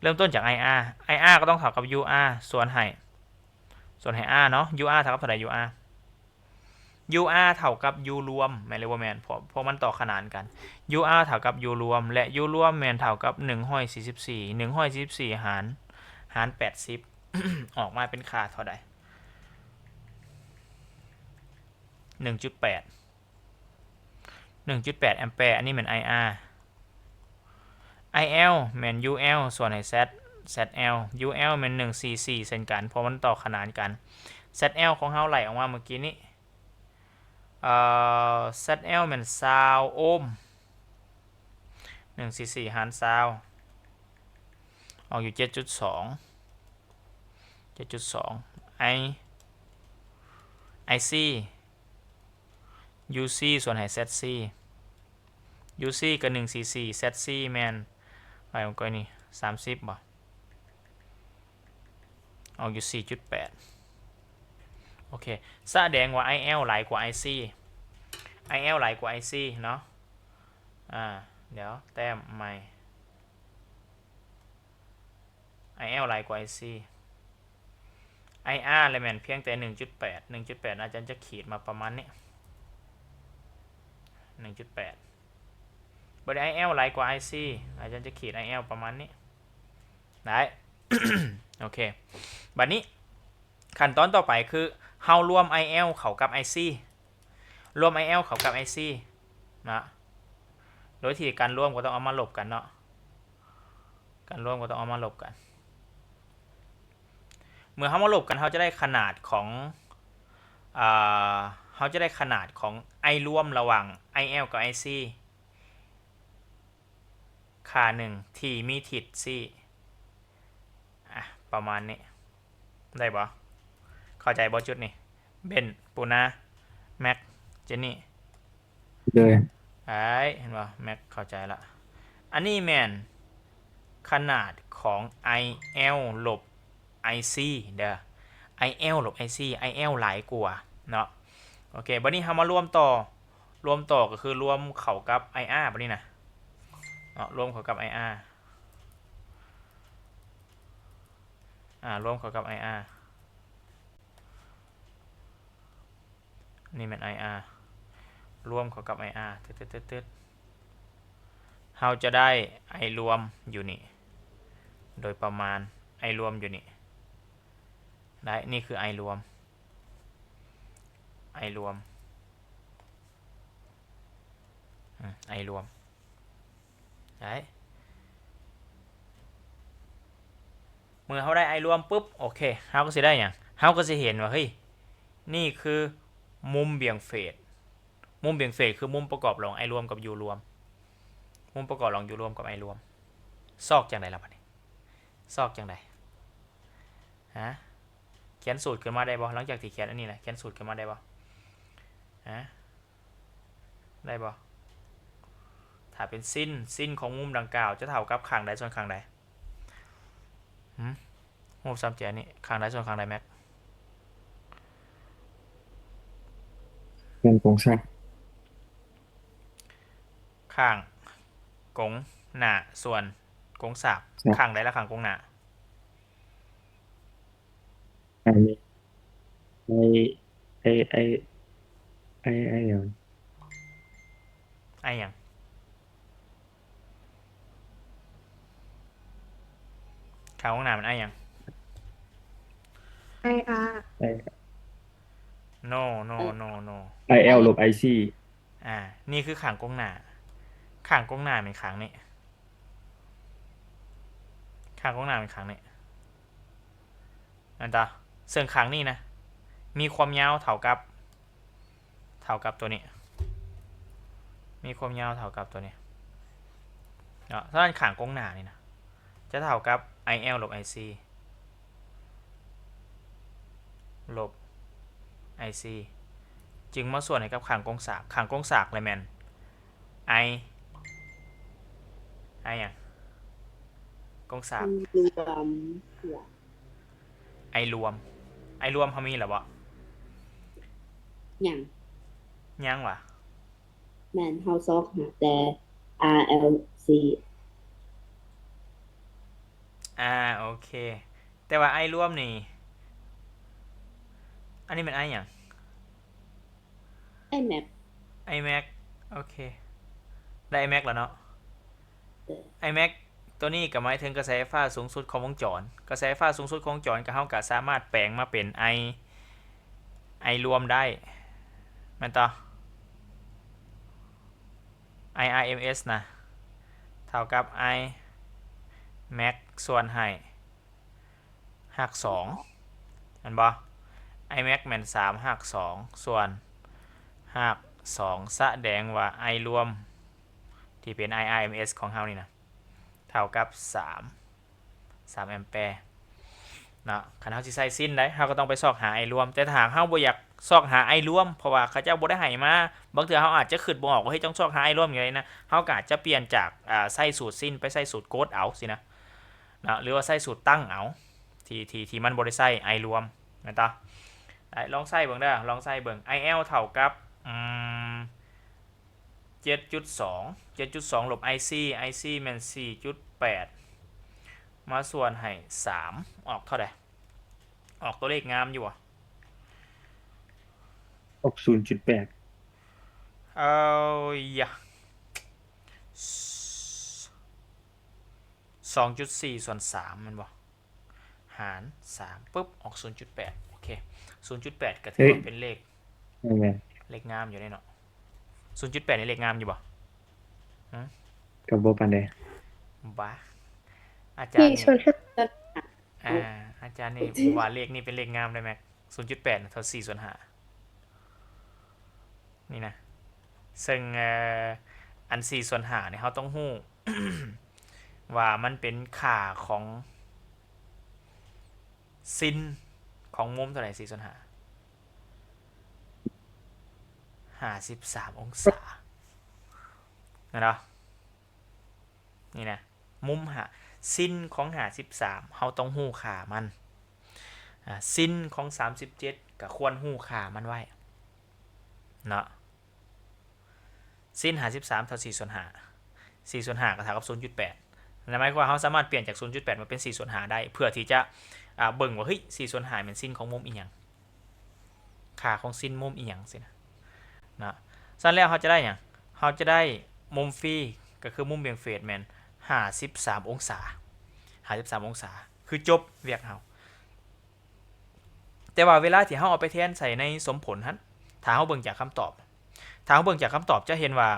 ເລີ່ມຕົ້ນຈາກ ir, ir ກໍຕ້ອງເທົ່າກັບ ur ສ່ວນໃຫ້ ສ່ວນໃຫ້ r ເນາະ. ur ເທົ່າກັບເທົ່າໃດ? ur ur ເທົ່າກັບ u ລວມ ແມ່ນຫຼືບໍ່ແມ່ນ? ເພາະ ເພາະມັນຕໍ່ຂະໜານກັນ. ur ເທົ່າກັບ u ລວມ ແລະ u ລວມແມ່ນເທົ່າກັບໜຶ່ງຮ້ອຍສີ່ສິບສີ່ ໜຶ່ງຮ້ອຍສີ່ສິບສີ່ຫານ ຫານແປດສິບ ອອກມາເປັນຄ່າເທົ່າໃດ? ໜຶ່ງຈຸດແປດ ໜຶ່ງຈຸດແປດແອມແປ. ອັນນີ້ແມ່ນ ir. il ແມ່ນ ul ສ່ວນໃຫ້ z, zl. ul ແມ່ນໜຶ່ງສີ່ສີ່ເຊັ່ນກັນ ເພາະມັນຕໍ່ຂະໜານກັນ. zl ຂອງເຮົາໄລ່ອອກມາເມື່ອກີ້ນີ້ ເອີ zl ແມ່ນຊາວໂອມ ໜຶ່ງສີ່ສີ່ຫານຊາວ ອອກຢູ່ເຈັດຈຸດສອງ ເຈັດຈຸດສອງ. i ic uc ສ່ວນໃຫ້ zc, uc ກໍໜຶ່ງສີ່ສີ່ zc ແມ່ນ ໄລ່ມັນກໍນີ້ ສາມສິບ ບໍ່? ອອກຢູ່ສີ່ຈຸດແປດ. ໂອເຄ ສະແດງວ່າ il ຫຼາຍກວ່າ ic, il ຫຼາຍກວ່າ ic ເນາະ. ອາ ດຽວແຕ້ມໃໝ່ il ຫຼາຍກວ່າ ic. ir ລະແມ່ນພຽງແຕ່ໜຶ່ງຈຸດແປດ ໜຶ່ງຈຸດແປດ ອາຈານຈະຂີດມາປະມານນີ້ ໜຶ່ງຈຸດແປດ. ບັດນີ້ il ຫຼາຍກວ່າ ic, ອາຈານຈະຂີດ il ປະມານນີ້ ໄດ້. ໂອເຄ ບັດນີ້ຂັ້ນຕອນຕໍ່ໄປຄືເຮົາລວມ il ເຂົ້າກັບ ic, ລວມ il ເຂົ້າກັບ ic ນະ ໂດຍທີ່ການລວມກໍຕ້ອງເອົາມາລົບກັນເນາະ, ການລວມກໍຕ້ອງເອົາມາລົບກັນ. ເມື່ອເຮົາມາລົບກັນ ເຮົາຈະໄດ້ຂະໜາດຂອງ ເອີ ເຮົາຈະໄດ້ຂະໜາດຂອງ i ລວມລະຫວ່າງ il ກັບ ic ຄ່າໜຶ່ງທີ່ມີທິດຊີ້ ອາ ປະມານນີ້ ໄດ້ບໍ່? ເຂົ້າໃຈບໍ່ຈຸດນີ້? ເບັນ ປູນາ ແມັກ ເຈນນີ້ ໂດຍ ເຫັນບໍ່? ແມັກເຂົ້າໃຈລະ. ອັນນີ້ແມ່ນຂະໜາດຂອງ il ລົບ ic ເດີ, il ລົບ ic, il ຫຼາຍກວ່າເນາະ. ໂອເຄ ບັດນີ້ເຮົາມາລວມຕໍ່ ລວມຕໍ່ກໍຄືລວມເຂົ້າກັບ ir ບັດນີ້ນະເນາະ, ລວມເຂົ້າກັບ ir ອາ ລວມເຂົ້າກັບ ir ນີ້ແມ່ນ ir ລວມເຂົ້າກັບ ir ຕຶດໆໆໆ ເຮົາຈະໄດ້ i ລວມຢູ່ນີ້ ໂດຍປະມານ i ລວມຢູ່ນີ້ ໄດ້ ນີ້ຄື I ລວມ I ລວມ ອາ I ລວມ ໄດ້ ເມື່ອເຮົາໄດ້ I ລວມປຶບ ໂອເຄ ເຮົາກໍຊິໄດ້ຫຍັງ? ເຮົາກໍຊິເຫັນວ່າ ເຮີ້ຍ ນີ້ຄືມຸມບ່ຽງເຟດ ມຸມບ່ຽງເຟດຄືມຸມປະກອບລອງ I ລວມກັບ U ລວມ ມຸມປະກອບລອງ U ລວມກັບ I ລວມ ຊອກຈັ່ງໃດລະບາດນີ້? ຊອກຈັ່ງໃດ? ຮະ? ຂຽນສູດຂຶ້ນມາໄດ້ບໍ່? ຫຼັງຈາກທີ່ຂຽນອັນນີ້ແຫຼະ ຂຽນສູດຂຶ້ນມາໄດ້ບໍ່? ຮະ? ໄດ້ບໍ່? ຖ້າເປັນຊິນ ຊິນຂອງມຸມດັ່ງກ່າວຈະເທົ່າກັບຂ້າງໃດສ່ວນຂ້າງໃດ? ຫື? ຮູບສາມແຈນີ້ ຂ້າງໃດສ່ວນຂ້າງໃດ ແມັກ? ເປັນກົງສາກ ຂ້າງກົງໜ້າສ່ວນກົງສາກ ຂ້າງໃດລະຂ້າງກົງໜ້າ? ໄອ ໄອ ໄອ ໄອ ໄອ ໄອຫຍັງ? ຂ້າງກົງໜ້າແມ່ນ I ຫຍັງ? ໄອອາ ໂນ ໂນ ໂນ ໂນ I L ລົບ I C ອາ ນີ້ຄືຂ້າງກົງໜ້າ ຂ້າງກົງໜ້າແມ່ນຂ້າງນີ້ ຂ້າງກົງໜ້າແມ່ນຂ້າງນີ້ ແມ່ນຕາ? ເຊິ່ງຂ້າງນີ້ນະ ມີຄວາມຍາວເທົ່າກັບ ເທົ່າກັບຕົວນີ້ ມີຄວາມຍາວເທົ່າກັບຕົວນີ້ເນາະ. ສະນັ້ນ ຂ້າງກົງໜ້ານີ້ນະ ຈະເທົ່າກັບ I L ລົບ I C ລົບ I C ຈຶ່ງມາສ່ວນໃຫ້ກັບຂ້າງກົງສາກ ຂ້າງກົງສາກລະແມ່ນ I I ຫຍັງ? ກົງສາກ I ລວມ I ລວມ I ລວມເຮົາມີແລ້ວບໍ່? ຍັງ ຍັງຫວາ? ແມ່ນ ເຮົາຊອກຫາແຕ່ R L C ອາ ໂອເຄ ແຕ່ວ່າ I ລວມນີ້ ອັນນີ້ແມ່ນ I ຫຍັງ? I Max I Max ໂອເຄ ໄດ້ I Max ແລ້ວເນາະ. I Max ຕົວນີ້ກໍໝາຍເຖິງກະແສໄຟຟ້າສູງສຸດຂອງວົງຈອນ ກະແສໄຟຟ້າສູງສຸດຂອງວົງຈອນ ກໍເຮົາກໍສາມາດແປງມາເປັນ I I ລວມໄດ້ ແມ່ນຕໍ່? I R M S ນະ ເທົ່າກັບ I Max ສ່ວນໃຫ້ ຮາກສອງ ແມ່ນບໍ່? I Max ແມ່ນສາມ ຮາກສອງ ສ່ວນຮາກສອງ ສະແດງວ່າ I ລວມ ທີ່ເປັນ I R M S ຂອງເຮົານີ້ນະ ເທົ່າກັບສາມ ສາມແອມແປເນາະ. ຄັນເຮົາຊິໃສ່ຊິນໃດ ເຮົາກໍຕ້ອງໄປຊອກຫາ I ລວມ ແຕ່ຖ້າຫາກເຮົາບໍ່ຢາກຊອກຫາ I ລວມ ເພາະວ່າເຂົາເຈົ້າບໍ່ໄດ້ໃຫ້ມາ ບາງເທື່ອເຮົາອາດຈະຄິດບໍ່ອອກວ່າ ເຮັດຈັ່ງຊອກຫາ I ລວມຫຍັງໃດນະ ເຮົາກໍອາດຈະປ່ຽນຈາກ ອາ ໃສ່ສູດຊິນ ໄປໃສ່ສູດກົດເອົາຊີ້ນະ. ເນາະ ຫຼືວ່າໃສ່ສູດຕັ້ງເອົາ ທີ່ ທີ່ ທີ່ມັນບໍ່ໄດ້ໃຊ້ I ລວມ ແມ່ນຕາ? ໄດ້ ລອງໃສ່ເບິ່ງເດີ ລອງໃສ່ເບິ່ງ I L ເທົ່າກັບ ອືມ ເຈັດຈຸດສອງ ເຈັດຈຸດສອງ ລົບ I C I C ແມ່ນ ສີ່ຈຸດແປດ ມາສ່ວນໃຫ້ ສາມ ອອກເທົ່າໃດ? ອອກຕົວເລກງາມຢູ່ບໍ່? ອອກ ສູນຈຸດແປດ ເອີຍ ສອງຈຸດສີ່ ສ່ວນສາມ ແມ່ນບໍ່? ຫານ ສາມ ປຶບ ອອກ ສູນຈຸດແປດ ໂອເຄ ສູນຈຸດແປດ ກໍຖືວ່າເປັນເລກ ແມ່ນ ເລກງາມຢູ່ເດເນາະ. ສູນຈຸດແປດ ນີ້ເລກງາມຢູ່ບໍ່? ຫື? ກໍບໍ່ປານໃດ ບາ ອາຈານນີ້ ອາ ອາຈານນີ້ວ່າເລກນີ້ເປັນເລກງາມເດ້ ແມັກ ສູນຈຸດແປດ ເທົ່າ ສີ່ສ່ວນຫ້າ ນີ້ນະ ເຊິ່ງ ເອີ ອັນ ສີ່ສ່ວນຫ້າ ນີ້ ເຮົາຕ້ອງຮູ້ວ່າມັນເປັນຄ່າຂອງຊິນຂອງມຸມເທົ່າໃດ? ສີ່ສ່ວນຫ້າ ຫ້າສິບສາມອົງສາ ແມ່ນບໍ່? ນີ້ນະ ມຸມຫ້າ ຊິນຂອງຫ້າສິບສາມ ເຮົາຕ້ອງຮູ້ຄ່າມັນ ອາ ຊິນຂອງສາມສິບເຈັດ ກໍຄວນຮູ້ຄ່າມັນໄວ້ເນາະ. ຊິນຫ້າສິບສາມເທົ່າ ສີ່ສ່ວນຫ້າ ສີ່ສ່ວນຫ້າກໍເທົ່າກັບ ສູນຈຸດແປດ ນັ້ນໝາຍຄວາມວ່າເຮົາສາມາດປ່ຽນຈາກ ສູນຈຸດແປດ ມາເປັນ ສີ່ສ່ວນຫ້າ ໄດ້ ເພື່ອທີ່ຈະ ອາ ເບິ່ງວ່າ ເຮີ້ຍ ສີ່ສ່ວນຫ້າ ແມ່ນຊິນຂອງມຸມອີ່ຫຍັງ? ຄ່າຂອງຊິນມຸມອີ່ຫຍັງຊີ້ນະ ເນາະ. ຊັ້ນແລ້ວເຮົາຈະໄດ້ຫຍັງ? ເຮົາຈະໄດ້ມຸມຟຣີ ກໍຄືມຸມບ່ຽງເຟດແມ່ນ ຫ້າສິບສາມອົງສາ ຫ້າສິບສາມອົງສາ ຄືຈົບວຽກເຮົາ. ແຕ່ວ່າເວລາທີ່ເຮົາເອົາໄປແທນໃສ່ໃນສົມຜົນຫັ້ນ ຖ້າເຮົາເບິ່ງຈາກຄຳຕອບ ຖ້າເຮົາເບິ່ງຈາກຄຳຕອບ ຈະເຫັນວ່າ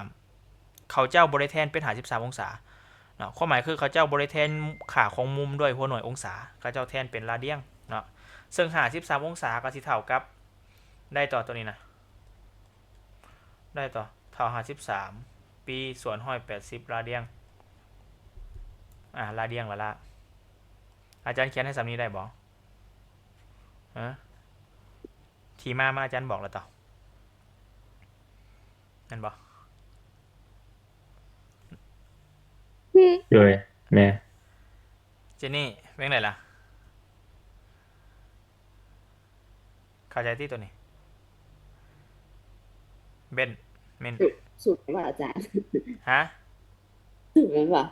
ເຂົາເຈົ້າບໍ່ໄດ້ແທນເປັນຫ້າສິບສາມອົງສາເນາະ. ຄວາມໝາຍຄືເຂົາເຈົ້າບໍ່ໄດ້ແທນຄ່າຂອງມຸມດ້ວຍຫົວໜ່ວຍອົງສາ, ເຂົາເຈົ້າແທນເປັນລາດຽງເນາະ. ເຊິ່ງຫ້າສິບສາມອົງສາກໍຊິເທົ່າກັບ ໄດ້ຕໍ່ຕົວນີ້ນະ ໄດ້ຕໍ່ ເທົ່າຫ້າສິບສາມປີ ສ່ວນຮ້ອຍແປດສິບລາດຽງ. ອາ ລາດຽງລະລະ ອາຈານຂຽນໃຫ້ສ່ຳນີ້ໄດ້ບໍ່? ຮະ? ທີ່ມາ ມາອາຈານບອກແລ້ວຕໍ່ ແມ່ນບໍ່? ໂດຍ ແມ່ນ. ເຈນນີ້ ເປັນຈັ່ງໃດລະ? ເຂົ້າໃຈຕິຕົວນີ້? ເບັນ ເມັນ ສຸດ ສຸດແມ່ນບໍ່ອາຈານ? ຮະ? ສຸດແມ່ນບໍ່?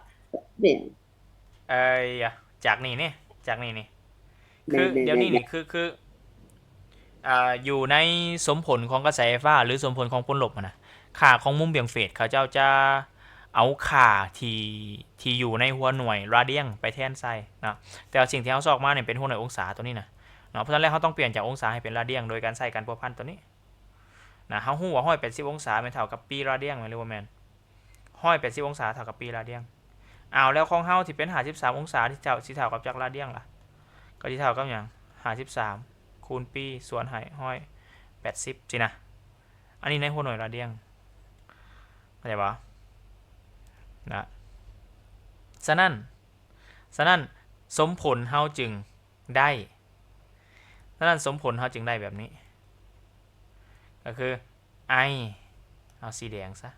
ເອີຍ ຈາກນີ້ນີ້ ຈາກນີ້ນີ້ ແມ່ນ ຄື ແມ່ນ ດຽວນີ້ນີ້ ແມ່ນ ຄື ຄື ອ່າ ຢູ່ໃນສົມຜົນຂອງກະແສໄຟຟ້າ ຫຼື ສົມຜົນຂອງຜົນລົບຫັ້ນນະ ຄ່າຂອງມຸມບ່ຽງເຟດ ເຂົາເຈົ້າຈະເອົາຄ່າທີ່ ທີ່ຢູ່ໃນຫົວໜ່ວຍລາດຽງໄປແທນໃສ່ເນາະ. ແຕ່ວ່າສິ່ງທີ່ເຮົາຊອກມານີ້ເປັນຫົວໜ່ວຍອົງສາຕົວນີ້ນະເນາະ. ເພາະສະນັ້ນແລ້ວ ເຮົາຕ້ອງປ່ຽນຈາກອົງສາໃຫ້ເປັນລາດຽງ ໂດຍການໃຊ້ການພົວພັນຕົວນີ້ນະ. ເຮົາຮູ້ວ່າຮ້ອຍແປດສິບອົງສາແມ່ນເທົ່າກັບປີລາດຽງ ແມ່ນຫຼືບໍ່ແມ່ນ? ຮ້ອຍແປດສິບອົງສາເທົ່າກັບປີລາດຽງ. ອ້າວ ແລ້ວຂອງເຮົາທີ່ເປັນຫ້າສິບສາມອົງສາ ທີ່ເທົ່າ ຊິເທົ່າກັບຈັກລາດຽງລະ? ກໍຊິເທົ່າກັບຫຍັງ? ຫ້າສິບສາມຄູນປີ ສ່ວນໃຫ້ຮ້ອຍແປດສິບ ຊີ້ນະ. ອັນນີ້ໃນຫົວໜ່ວຍລາດຽງ ເຂົ້າໃຈບໍ່? ນະ ສະນັ້ນ ສະນັ້ນ ສົມຜົນເຮົາຈຶ່ງ ໄດ້. ສະນັ້ນ ສົມຜົນເຮົາຈຶ່ງໄດ້ແບບນີ້ ກໍຄື I ເອົາສີແດງຊະ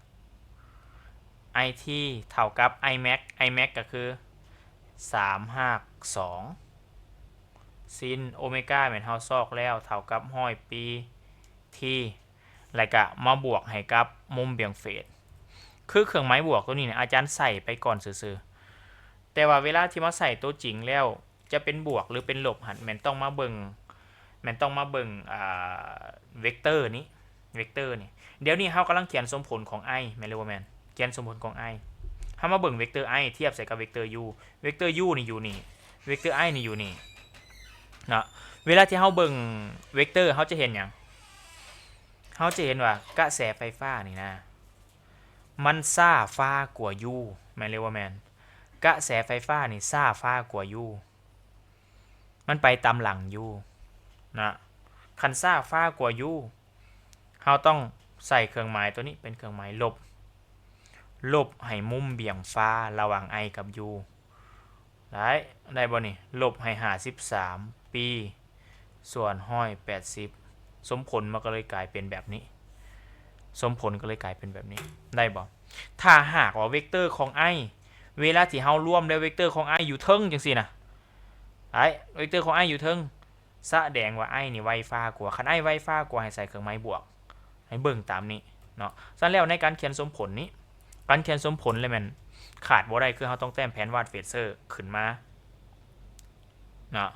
IT ເທົ່າກັບ I max, I max ກໍຄື ສາມຮາກສອງ ຊິນໂອເມກາແມ່ນເຮົາຊອກແລ້ວ ເທົ່າກັບຮ້ອຍປີ T ແລ້ວກະມາບວກໃຫ້ກັບມຸມບ່ຽງເຟດ. ຄືເຄື່ອງໝາຍບວກຕົວນີ້ນີ້ ອາຈານໃສ່ໄປກ່ອນຊື່ໆ ແຕ່ວ່າເວລາທີ່ມາໃສ່ຕົວຈິງແລ້ວ ຈະເປັນບວກ ຫຼື ເປັນລົບຫັ້ນ ແມ່ນຕ້ອງມາເບິ່ງ ແມ່ນຕ້ອງມາເບິ່ງ ອ່າ ເວັກເຕີນີ້ ເວັກເຕີນີ້. ດຽວນີ້ເຮົາກຳລັງຂຽນສົມຜົນຂອງ I ແມ່ນຫຼືບໍ່ແມ່ນ? ຂຽນສົມຜົນຂອງ I ເຮົາມາເບິ່ງເວັກເຕີ I ທຽບໃສ່ກັບເວັກເຕີ U. ເວັກເຕີ U ນີ້ຢູ່ນີ້ ເວັກເຕີ I ນີ້ຢູ່ນີ້ເນາະ. ເວລາທີ່ເຮົາເບິ່ງເວັກເຕີ ເຮົາຈະເຫັນຫຍັງ? ເຮົາຈະເຫັນວ່າກະແສໄຟຟ້ານີ້ນະ ມັນຊ້າຟ້າກວ່າ U ແມ່ນຫຼືບໍ່ແມ່ນ? ກະແສໄຟຟ້ານີ້ຊ້າຟ້າກວ່າ U ມັນໄປຕາມຫຼັງ U ນະ. ຄັນຊ້າຟ້າກວ່າ U ເຮົາຕ້ອງໃສ່ເຄື່ອງໝາຍຕົວນີ້ເປັນເຄື່ອງໝາຍລົບ ລົບໃຫ້ມຸມບ່ຽງຟ້າລະຫວ່າງ I ກັບ U ໄດ້ ໄດ້ບໍ່ນີ້? ລົບໃຫ້ຫ້າສິບສາມປີ ສ່ວນຮ້ອຍແປດສິບ ສົມຜົນມັນກໍເລີຍກາຍເປັນແບບນີ້ ສົມຜົນກໍເລີຍກາຍເປັນແບບນີ້ ໄດ້ບໍ່? ຖ້າຫາກວ່າເວັກເຕີຂອງ I ເວລາທີ່ເຮົາລວມແລ້ວ ເວັກເຕີຂອງ I ຢູ່ເທິງຈັ່ງຊີ້ນະ ໄອ້ ເວັກເຕີຂອງ I ຢູ່ເທິງ ສະແດງວ່າ I ນີ້ໄວຟ້າກວ່າ. ຄັນ I ໄວຟ້າກວ່າ ໃຫ້ໃສ່ເຄື່ອງໝາຍບວກ ໃຫ້ເບິ່ງຕາມນີ້ເນາະ. ສະນັ້ນແລ້ວ ໃນການຂຽນສົມຜົນນີ້ ການຂຽນສົມຜົນແລ້ວແມ່ນຂາດບໍ່ໄດ້ ຄືເຮົາຕ້ອງແຕ້ມແຜນວາດເຟເຊີຂຶ້ນມາເນາະ.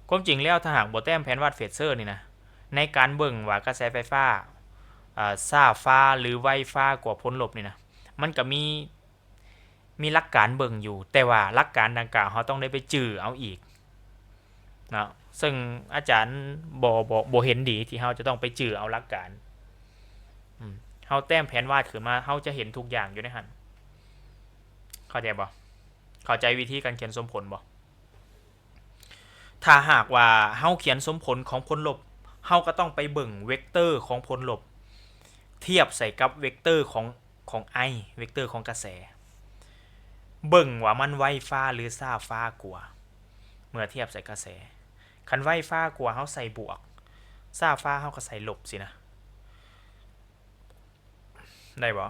ຄວາມຈິງແລ້ວ ຖ້າຫາກບໍ່ແຕ້ມແຜນວາດເຟເຊີນີ້ນະ ໃນການເບິ່ງວ່າກະແສໄຟຟ້າ ເອີ ຊ້າຟ້າ ຫຼື ໄວຟ້າກວ່າຜົນລົບນີ້ນະ ມັນກະມີ ມີຫຼັກການເບິ່ງຢູ່ ແຕ່ວ່າຫຼັກການດັ່ງກ່າວເຮົາຕ້ອງໄດ້ໄປຈື່ເອົາອີກເນາະ. ເຊິ່ງອາຈານບໍ່ ບໍ່ ບໍ່ເຫັນດີທີ່ເຮົາຈະຕ້ອງໄປຈື່ເອົາຫຼັກການ. ອືມ ເຮົາແຕ້ມແຜນວາດຂຶ້ນມາ ເຮົາຈະເຫັນທຸກຢ່າງຢູ່ໃນຫັ້ນ. ເຂົ້າໃຈບໍ່? ເຂົ້າໃຈວິທີການຂຽນສົມຜົນບໍ່? ຖ້າຫາກວ່າເຮົາຂຽນສົມຜົນຂອງຜົນລົບ ເຮົາກໍຕ້ອງໄປເບິ່ງເວັກເຕີຂອງຜົນລົບ ທຽບໃສ່ກັບເວັກເຕີຂອງ ຂອງ I ເວັກເຕີຂອງກະແສ ເບິ່ງວ່າມັນໄວຟ້າ ຫຼື ຊ້າຟ້າກວ່າ ເມື່ອທຽບໃສ່ກະແສ. ຄັນໄວຟ້າກວ່າ ເຮົາໃສ່ບວກ, ຊ້າຟ້າ ເຮົາກໍໃສ່ລົບ ຊີ້ນະ. ໄດ້ບໍ່?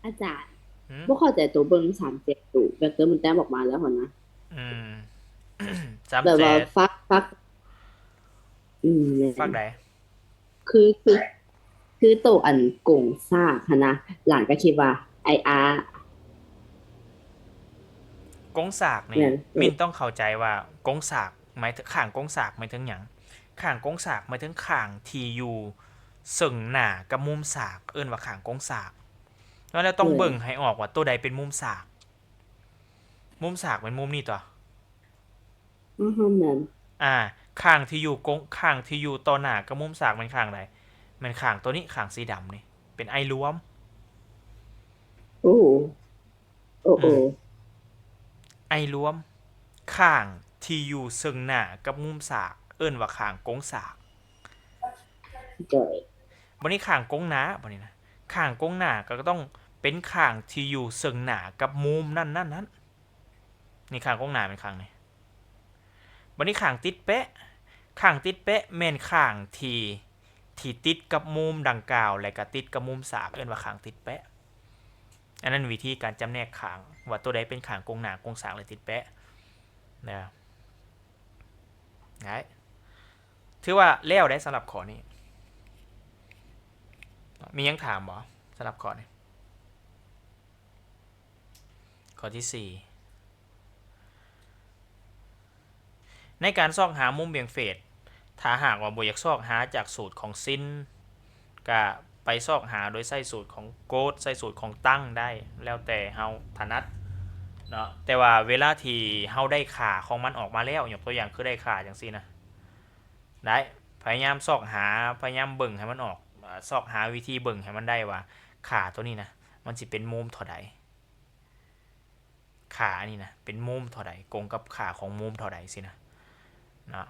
ອາຈານ ຫືມ? ບໍ່ເຂົ້າໃຈໂຕເບິ່ງສາມແຈກໂຕ ເວັກເຕີມັນແຕ້ມອອກມາແລ້ວຫັ້ນນະ. ອືມ ສາມແຈກ ແບບວ່າຟັກ ຟັກ ອືມ ແມ່ນ ຟັກໃດ? ຄື ຄື ຄືໂຕອັນກົງສາກຫັ້ນນະ ຫຼານກໍຄິດວ່າ I R ກົງສາກນີ້ ແມ່ນ ມິນຕ້ອງເຂົ້າໃຈວ່າກົງສາກໝາຍເຖິງ ຂ້າງກົງສາກໝາຍເຖິງຫຍັງ? ຂ້າງກົງສາກໝາຍເຖິງຂ້າງທີ່ຢູ່ເຊິ່ງໜ້າກັບມຸມສາກ ເອີ້ນວ່າຂ້າງກົງສາກ. ແລ້ວຕ້ອງເບິ່ງໃຫ້ອອກວ່າໂຕໃດເປັນມຸມສາກ. ມຸມສາກແມ່ນມຸມນີ້ຕົວະ. ອືຮຶ ແມ່ນ. ອ່າ ຂ້າງທີ່ຢູ່ກົງ ຂ້າງທີ່ຢູ່ຕໍ່ໜ້າກັບມຸມສາກແມ່ນຂ້າງໃດ? ແມ່ນຂ້າງໂຕນີ້ ຂ້າງສີດຳນີ້ ເປັນໄອລວມ. ໂອ້ ໂອ້ ອືມ ໂອ້ ໄອລວມ ຂ້າງທີ່ຢູ່ເຊິ່ງໜ້າກັບມຸມສາກ ເອີ້ນວ່າຂ້າງກົງສາກ. ໂດຍ ບັດນີ້ຂ້າງກົງໜ້າ ບັດນີ້ນະ ຂ້າງກົງໜ້າກໍຕ້ອງເປັນຂ້າງທີ່ຢູ່ເຊິ່ງໜ້າກັບມຸມນັ້ນໆໆ. ນີ້ຂ້າງກົງໜ້າແມ່ນຂ້າງນີ້. ບັດນີ້ຂ້າງຕິດແປະ ຂ້າງຕິດແປະແມ່ນຂ້າງທີ່ ທີ່ຕິດກັບມຸມດັ່ງກ່າວ ແລະກະຕິດກັບມຸມສາກ ເອີ້ນວ່າຂ້າງຕິດແປະ. ອັນນັ້ນວິທີການຈຳແນກຂ້າງ ວ່າໂຕໃດເປັນຂ້າງກົງໜ້າ ກົງສາກ ແລະຕິດແປະນະ. ໄດ້ ຖືວ່າແລ້ວໄດ້ສຳລັບຂໍ້ນີ້. ມີຫຍັງຖາມບໍ່ສຳລັບຂໍ້ນີ້? ຂໍ້ທີສີ່ ໃນການຊອກຫາມຸມບຽງເຟດ ຖ້າຫາກວ່າບໍ່ຢາກຊອກຫາຈາກສູດຂອງຊິນ ກະໄປຊອກຫາໂດຍໃຊ້ສູດຂອງໂກດ ໃຊ້ສູດຂອງຕັງໄດ້ ແລ້ວແຕ່ເຮົາຖະໜັດເນາະ. ແຕ່ວ່າເວລາທີ່ເຮົາໄດ້ຄ່າຂອງມັນອອກມາແລ້ວ ຍົກຕົວຢ່າງຄືໄດ້ຄ່າຈັ່ງຊີ້ນະ ໄດ້ ພະຍາຍາມຊອກຫາ ພະຍາຍາມເບິ່ງໃຫ້ມັນອອກ ຊອກຫາວິທີເບິ່ງໃຫ້ມັນໄດ້ວ່າ ຄ່າໂຕນີ້ນະ ມັນຊິເປັນມຸມເທົ່າໃດ. ຄ່າອັນນີ້ນະ ເປັນມຸມເທົ່າໃດ ກົງກັບຄ່າຂອງມຸມເທົ່າໃດຊີ້ນະ ເນາະ.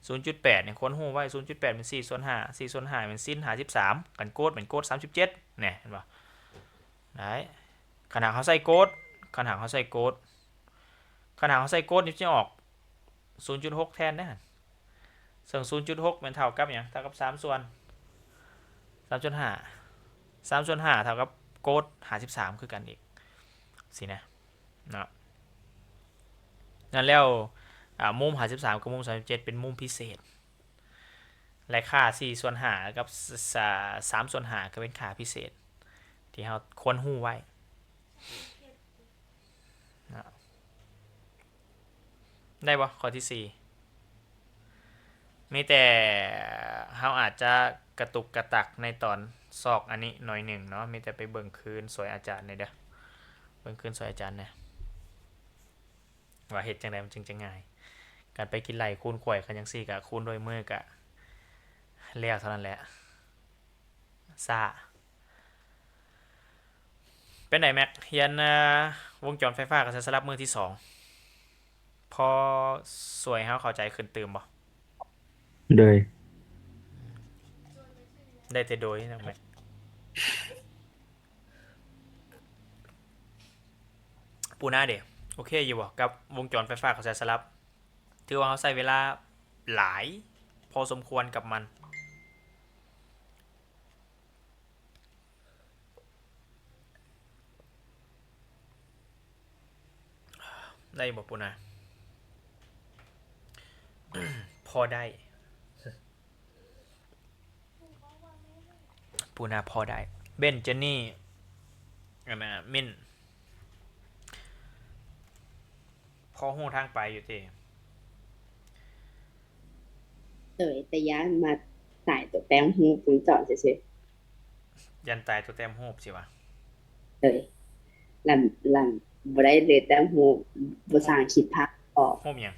ສູນຈຸດແປດນີ້ຄວນຮູ້ໄວ້ ສູນຈຸດແປດແມ່ນສີ່ສ່ວນຫ້າ ສີ່ສ່ວນຫ້າແມ່ນຊິນຫ້າສິບສາມ ຄັນໂກດແມ່ນໂກດສາມສິບເຈັດ ແນ່ ເຫັນບໍ່? ໄດ້ ຄັນຫາກເຮົາໃສ່ໂກດ ຄັນຫາກເຮົາໃສ່ໂກດ ຄັນຫາກເຮົາໃສ່ໂກດນີ້ຈະອອກສູນຈຸດຫົກແທນເດ້ຫັ້ນ. ເຊິ່ງສູນຈຸດຫົກແມ່ນເທົ່າກັບຫຍັງ? ເທົ່າກັບສາມສ່ວນ ສາມສ່ວນຫ້າ ສາມສ່ວນຫ້າເທົ່າກັບໂກດຫ້າສິບສາມຄືກັນອີກຊີ້ນະ ເນາະ. ນັ້ນແລ້ວ ອາ ມຸມຫ້າສິບສາມກັບມຸມສາມສິບເຈັດເປັນມຸມພິເສດ ແລະ ຄ່າສີ່ສ່ວນຫ້າກັບ ສາ ສາມສ່ວນຫ້າກໍເປັນຄ່າພິເສດ ທີ່ເຮົາຄວນຮູ້ໄວ້. ນະ ໄດ້ບໍ່? ຂໍ້ທີສີ່ ມີແຕ່ເຮົາອາດຈະກະຕຸກກະຕັກໃນຕອນຊອກອັນນີ້ໜ້ອຍໜຶ່ງເນາະ, ມີແຕ່ໄປເບິ່ງຄືນຊ່ວຍອາຈານແດ່ເດີ, ເບິ່ງຄືນຊ່ວຍອາຈານແດ່ ວ່າເຮັດຈັ່ງໃດມັນຈຶ່ງຈະງ່າຍ. ການໄປກິນໄລ່ຄູນຂວາຍກັນຈັ່ງຊີ້ ກະຄູນດ້ວຍມືກະແລ້ວເທົ່ານັ້ນແຫຼະ. ຊ້າ. ເປັນໃດແມັກ ຮຽນ ເອີ ວົງຈອນໄຟຟ້າກະແສສະຫຼັບມື້ທີສອງ ພໍຊ່ວຍເຮົາເຂົ້າໃຈຂຶ້ນຕື່ມບໍ່? ໂດຍ ໄດ້ແຕ່ໂດຍນະແມັກ. ປູນາເດ ໂອເຄຢູ່ບໍ່ກັບວົງຈອນໄຟຟ້າກະແສສະຫຼັບ? ຖືວ່າເຮົາໃຊ້ເວລາຫຼາຍພໍສົມຄວນກັບມັນ. ໄດ້ບໍ່ປູນາ? ພໍໄດ້. ປູນາພໍໄດ້. ເບັນ ເຈນນີ່ ອັນນ່າ ມິນ ພໍຮູ້ທາງໄປຢູ່ຕິ? ໂດຍ ແຕ່ຢ້ານມາຕາຍໂຕແຕ້ມຮູບວົງຈອນຊື່ໆ. ຢ້ານຕາຍໂຕແຕ້ມຮູບຊິວະ? ໂດຍ ລຳ ລຳ ບໍ່ໄດ້ເລີຍແຕ້ມຮູບ ບໍ່ສ້າງຄິດພາບອອກ. ຮູບຫຍັງ?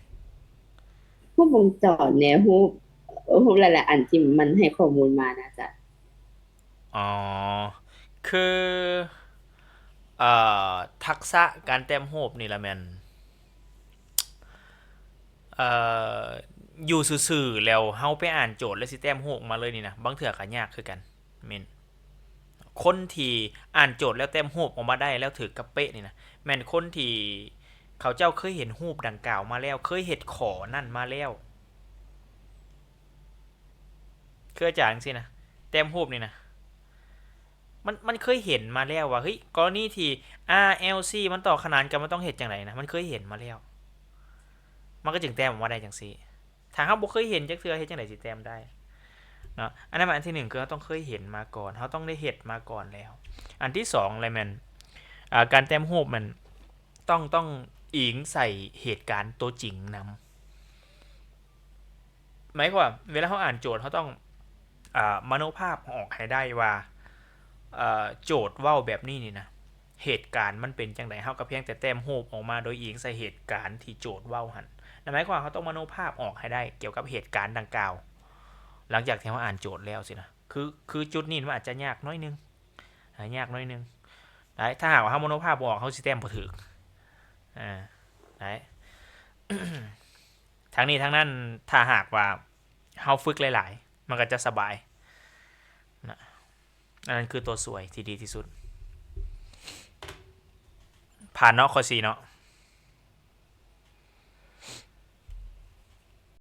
ຮູບວົງຈອນແດ່ ຮູບ ຮູບຫຼາຍໆອັນທີ່ມັນໃຫ້ຂໍ້ມູນມານະອາຈານ. ອໍ ຄື ເອີ ທັກສະການແຕ້ມຮູບນີ້ລະແມ່ນ ເອີ ຢູ່ຊື່ໆແລ້ວເຮົາໄປອ່ານໂຈດແລ້ວຊິແຕ້ມຮູບອອກມາເລີຍນີ້ນະ ບາງເທື່ອກະຍາກຄືກັນ. ແມ່ນ ຄົນທີ່ອ່ານໂຈດແລ້ວແຕ້ມຮູບອອກມາໄດ້ແລ້ວຖືກກັບເປະນີ້ນະ ແມ່ນຄົນທີ່ເຂົາເຈົ້າເຄີຍເຫັນຮູບດັ່ງກ່າວມາແລ້ວ ເຄີຍເຮັດຂໍ້ນັ້ນມາແລ້ວ. ຄືອາຈານຈັ່ງຊີ້ນະ ແຕ້ມຮູບນີ້ນະ ມັນ ມັນເຄີຍເຫັນມາແລ້ວວ່າ ເຮີ້ຍ ກໍລະນີທີ່ R L C ມັນຕໍ່ຂະໜານກັນ ມັນຕ້ອງເຮັດຈັ່ງໃດນະ ມັນເຄີຍເຫັນມາແລ້ວ ມັນກໍຈຶ່ງແຕ້ມອອກມາໄດ້ຈັ່ງຊີ້. ຖ້າເຮົາບໍ່ເຄີຍເຫັນຈັກເທື່ອ ເຮັດຈັ່ງໃດຊິແຕ້ມໄດ້ເນາະ? ອັນນັ້ນແມ່ນອັນທີໜຶ່ງ ຄືເຮົາຕ້ອງເຄີຍເຫັນມາກ່ອນ ເຮົາຕ້ອງໄດ້ເຮັດມາກ່ອນແລ້ວ. ອັນທີສອງແລ້ວແມ່ນ ອາ ການແຕ້ມຮູບແມ່ນຕ້ອງ ຕ້ອງອີງໃສ່ເຫດການໂຕຈິງນຳ. ໝາຍຄວາມວ່າເວລາເຮົາອ່ານໂຈດ ເຮົາຕ້ອງ ອາ ມະໂນພາບອອກໃຫ້ໄດ້ວ່າ ອາ ໂຈດເວົ້າແບບນີ້ນີ້ນະ ເຫດການມັນເປັນຈັ່ງໃດ ເຮົາກໍພຽງແຕ່ແຕ້ມຮູບອອກມາໂດຍອີງໃສ່ເຫດການທີ່ໂຈດເວົ້າຫັ້ນ ນັ້ນໝາຍຄວາມວ່າເຮົາຕ້ອງມະໂນພາບອອກໃຫ້ໄດ້ກ່ຽວກັບເຫດການດັ່ງກ່າວ ຫຼັງຈາກທີ່ເຮົາອ່ານໂຈດແລ້ວຊີ້ນະ. ຄື ຄືຈຸດນີ້ມັນອາດຈະຍາກໜ້ອຍໜຶ່ງ ອ່າ ຍາກໜ້ອຍໜຶ່ງ. ໄດ້ ຖ້າຫາກວ່າເຮົາມະໂນພາບບໍ່ອອກ ເຮົາຊິແຕ້ມບໍ່ຖືກ. ອ່າ ໄດ້ ທັງນີ້ທັງນັ້ນ ຖ້າຫາກວ່າເຮົາຝຶກຫຼາຍໆ ມັນກໍຈະສະບາຍນະ. ອັນນັ້ນຄືຕົວຊ່ວຍທີ່ດີທີ່ສຸດ. ຜ່ານເນາະ ຂໍ້ສີ່ເນາະ.